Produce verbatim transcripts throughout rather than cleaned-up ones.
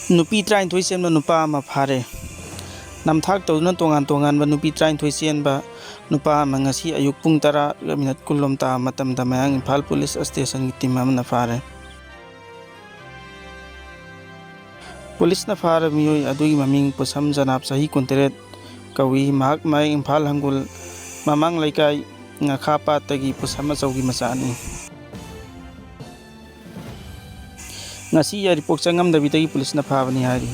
ꯅꯨꯄꯤ ꯇꯔꯥꯅꯤꯊꯣꯏ ꯆꯦꯟꯕ ꯅꯨꯄꯥ ꯑꯃ ꯐꯥꯔꯦ꯫ ꯅꯝꯊꯥꯛ ꯇꯧꯗꯨꯅ ꯇꯣꯉꯥꯟ ꯇꯣꯉꯥꯟꯕ ꯅꯨꯄꯤ ꯇꯔꯥꯅꯤꯊꯣꯏ ꯆꯦꯟꯕ ꯅꯨꯄꯥ ꯑꯃ ꯉꯁꯤ ꯑꯌꯨꯛ ꯄꯨꯡ ꯇꯔꯥꯒ ꯃꯤꯅꯠ ꯀꯨꯟ ꯂꯣꯝ ꯇꯥꯕ ꯃꯇꯝꯗ ꯃꯌꯥꯡ ꯏꯝꯐꯥꯜ ꯄꯨꯂꯤꯁ ꯁ꯭ꯇꯦꯁꯟꯒꯤ ꯇꯤꯝ ꯑꯃꯅ ꯐꯥꯔꯦ꯫ ꯄꯨꯂꯤꯁꯅ ꯐꯥꯔꯕ ꯃꯤꯑꯣꯏ ꯑꯗꯨꯒꯤ ꯃꯃꯤꯡ ꯄꯨꯁꯝ ꯖꯅꯥꯕ, ꯆꯍꯤ ꯀꯨꯟꯇꯔꯦꯠ ꯀꯧꯏ꯫ ꯃꯍꯥꯛ ꯃꯌꯥꯡ ꯏꯝꯐꯥꯜ ꯍꯪꯒꯨꯜ ꯃꯃꯥꯡ ꯂꯩꯀꯥꯏ ꯉꯥꯈꯥꯄꯥꯠꯇꯒꯤ ꯄꯨꯁꯝ ꯑꯆꯧꯒꯤ ꯃꯆꯥꯅꯤ꯫ ꯉꯁꯤ ꯌꯥꯏꯔꯤꯄꯣꯛ ꯆꯪꯉꯝꯗꯕꯤꯗꯒꯤ ꯄꯨꯂꯤꯁꯅ ꯐꯥꯕꯅꯤ ꯍꯥꯏꯔꯤ꯫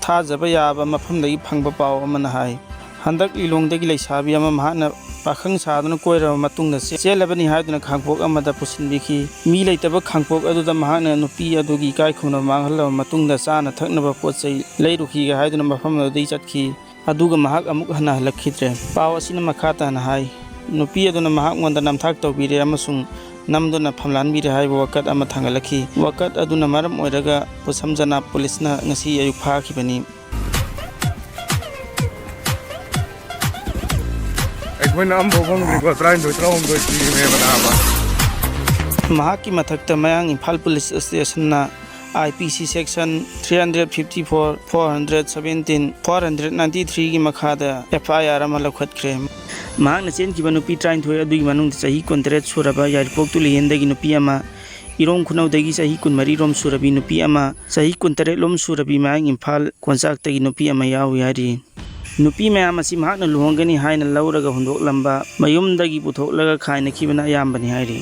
ꯊꯥꯖꯕ ꯌꯥꯕ ꯃꯐꯝꯗꯒꯤ ꯐꯪꯕ ꯄꯥꯎ ꯑꯃꯅ ꯍꯥꯏ, ꯍꯟꯗꯛ ꯂꯤꯂꯣꯡꯗꯒꯤ ꯂꯩꯁꯥꯕꯤ ꯑꯃ ꯃꯍꯥꯛꯅ ꯄꯥꯈꯪ ꯁꯥꯗꯨꯅ ꯀꯣꯏꯔꯕ ꯃꯇꯨꯡꯗ ꯆꯦꯜꯂꯕꯅꯤ ꯍꯥꯏꯗꯨꯅ ꯈꯥꯡꯄꯣꯛ ꯑꯃꯗ ꯄꯨꯁꯤꯟꯕꯤꯈꯤ꯫ ꯃꯤ ꯂꯩꯇꯕ ꯈꯥꯡꯄꯣꯛ ꯑꯗꯨꯗ ꯃꯍꯥꯛꯅ ꯅꯨꯄꯤ ꯑꯗꯨꯒꯤ ꯏꯀꯥꯏ ꯈꯨꯝꯅꯕ ꯃꯥꯡꯍꯜꯂꯕ ꯃꯇꯨꯡꯗ ꯆꯥꯅ ꯊꯛꯅꯕ ꯄꯣꯠ ꯆꯩ ꯂꯩꯔꯨꯈꯤꯒꯦ ꯍꯥꯏꯗꯨꯅ ꯃꯐꯝ ꯑꯗꯨꯗꯒꯤ ꯆꯠꯈꯤ꯫ ꯑꯗꯨꯒ ꯃꯍꯥꯛ ꯑꯃꯨꯛ ꯍꯟꯅ ꯍꯜꯂꯛꯈꯤꯗ꯭ꯔꯦ꯫ ꯄꯥꯎ ꯑꯁꯤꯅ ꯃꯈꯥ ꯇꯥꯅ ꯍꯥꯏ, ꯅꯨꯄꯤ ꯑꯗꯨꯅ ꯃꯍꯥꯛꯉꯣꯟꯗ ꯅꯝꯊꯥꯛ ꯇꯧꯕꯤꯔꯦ ꯑꯃꯁꯨꯡ ꯅꯝꯗꯨꯅ ꯐꯝꯂꯥꯟꯕꯤꯔꯦ ꯍꯥꯏꯕ ꯋꯥꯀꯠ ꯑꯃ ꯊꯥꯡꯒꯠꯂꯛꯈꯤ꯫ ꯋꯥꯀꯠ ꯑꯗꯨꯅ ꯃꯔꯝ ꯑꯣꯏꯔꯒ ꯄꯨꯁꯝ ꯖꯅꯥꯕ ꯄꯨꯂꯤꯁꯅ ꯉꯁꯤ ꯑꯌꯨꯛ ꯐꯥꯈꯤꯕꯅꯤ꯫ ꯑꯩꯈꯣꯏꯅ ꯑꯃꯐꯥꯎ ꯐꯪꯗ꯭ꯔꯤꯀꯣ, ꯇꯔꯥꯅꯤꯊꯣꯏ, ꯇꯔꯥꯍꯨꯝꯗꯣꯏ ꯄꯤꯔꯤꯅꯦꯕ ꯅꯥꯕ꯫ ꯃꯍꯥꯛꯀꯤ ꯃꯊꯛꯇ ꯃꯌꯥꯡ ꯏꯝꯐꯥꯜ ꯄꯨꯂꯤꯁ ꯁ꯭ꯇꯦꯁꯟꯅ I P C section three hundred fifty-four, four hundred seventeen, four hundred ninety-three ꯒꯤ ꯃꯈꯥꯗ F I R ꯑꯃ ꯂꯧꯈꯠꯈ꯭ꯔꯦ꯫ ꯃꯍꯥꯛꯅ ꯆꯦꯟꯈꯤꯕ ꯅꯨꯄꯤ ꯇꯔꯥꯅꯤꯊꯣꯏ ꯑꯗꯨꯒꯤ ꯃꯅꯨꯡꯗ ꯆꯍꯤ ꯀꯨꯟꯇꯔꯦꯠ ꯁꯨꯔꯕ ꯌꯥꯏꯔꯤꯄꯣꯛ ꯇꯨꯂꯤꯍꯦꯟꯗꯒꯤ ꯅꯨꯄꯤ ꯑꯃ, ꯏꯔꯣꯡ ꯈꯨꯅꯧꯗꯒꯤ ꯆꯍꯤ ꯀꯨꯟꯃꯔꯤ ꯔꯣꯝ ꯁꯨꯔꯕꯤ ꯅꯨꯄꯤ ꯑꯃ, ꯆꯍꯤ ꯀꯨꯟꯇꯔꯦꯠ ꯂꯣꯝ ꯁꯨꯔꯕꯤ ꯃꯌꯥꯡ ꯏꯝꯐꯥꯜ ꯀꯣꯟꯆꯥꯛꯇꯒꯤ ꯅꯨꯄꯤ ꯑꯃ ꯌꯥꯎꯔꯤ ꯍꯥꯏꯔꯤ꯫ ꯅꯨꯄꯤ ꯃꯌꯥꯝ ꯑꯁꯤ ꯃꯍꯥꯛꯅ ꯂꯨꯍꯣꯡꯒꯅꯤ ꯍꯥꯏꯅ ꯂꯧꯔꯒ ꯍꯨꯟꯗꯣꯛꯂꯝꯕ, ꯃꯌꯨꯝꯗꯒꯤ ꯄꯨꯊꯣꯛꯂꯒ ꯈꯥꯏꯅꯈꯤꯕꯅ ꯑꯌꯥꯝꯕꯅꯤ ꯍꯥꯏꯔꯤ꯫